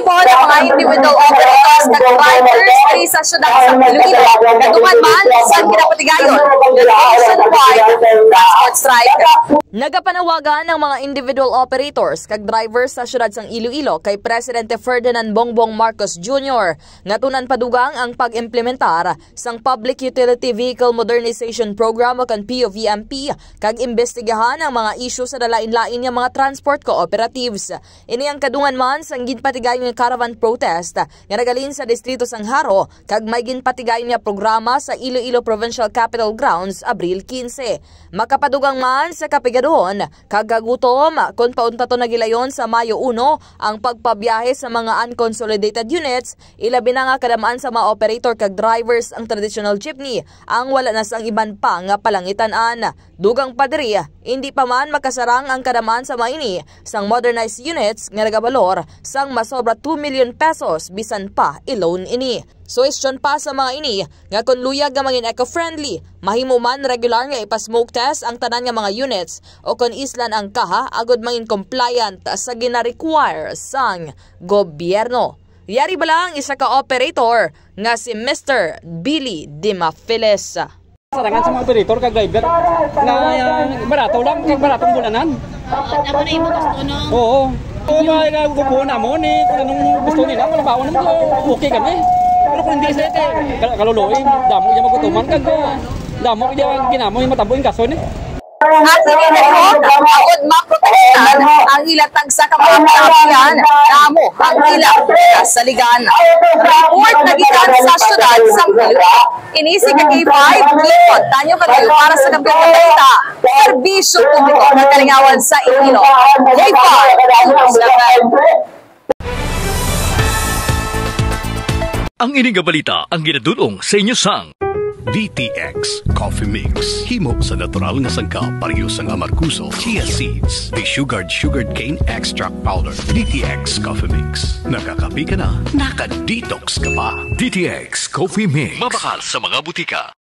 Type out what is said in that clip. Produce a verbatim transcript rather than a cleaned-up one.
Ang mga individual operators kag drivers diri sa siyudad sa Iloilo, kadungan man sa ginapatigayon nga nationwide transport strike. Nagapanawagan ang mga individual operators kag drivers sa siyudad sang Iloilo kay Presidente Ferdinand Bongbong Marcos Junior nga tun-an padugang ang pag-implementar sang Public Utility Vehicle Modernization Program o kan P U V M P kag imbestigahan ang mga isyu sa nalain-lain nga mga transport cooperatives. Ini ang kadungan man sang ginpatigayon nga caravan protest nga nagalin sa distrito sang Jaro kag may ginpatigayon nga programa sa Iloilo Provincial Capitol Grounds, Abril quince. Makapadugang man sa kapigaduhon kag kagutom kon pauntaton na gilayon sa Mayo uno ang pagpabiyahe sa mga unconsolidated units, ilabi na nga kadamaan sa mga operator kag drivers ang traditional jeepney ang wala na sang iban pa nga palangitan-an. Dugang pa diri, indi pa man makasarang ang kadamaan sa mga ini sang modernized units nga nagabalor sang masobra two million pesos bisan pa i-loan ini. Suhestyon pa sa mga ini nga kon luyag nga mangin eco-friendly, mahimo man regular nga ipa-smoke test ang tanan nga mga units o kon islan ang kaha agod mangin compliant sa gina-require sang gobyerno. Yari bala ang isa ka operator nga si Mister Billy Dimafiles. Sarangan sa mga operator kag driver na, ah, barato lang, kag baratong bulanan. Ah, tama na imo gusto, no? Oo. Oo, mga gubuhon namo ni kung anong gusto nila, kung baon mo, okay kami. Pero kung hindi, sa ito, kal-, kaluluoy, damo niya magutuman, kag, ah, damo niya ginamo yung matabo yung kaso ni. At ininiguro, agod maprotektahan ang ila tagsa ka mga kalambian, amo ang ila kasaligan. Report na gikan sa siyudad sa Iloilo. Ini si K five, Clifford Tanyo Carrillo para sa Kampiyon nga Balita, Serbisyo Publiko, Kakalingawan sa Iloilo. K five News F M. Ang ini nga balita ang ginadul-ong sa inyo sang D T X Coffee Mix. Himo sa natural nga sangkap, pareho sang amargoso, chia seeds, desugared sugarcane extract powder. D T X Coffee Mix. Nakakape ka na, naka-detox ka pa. D T X Coffee Mix. Mabakal sa mga butika.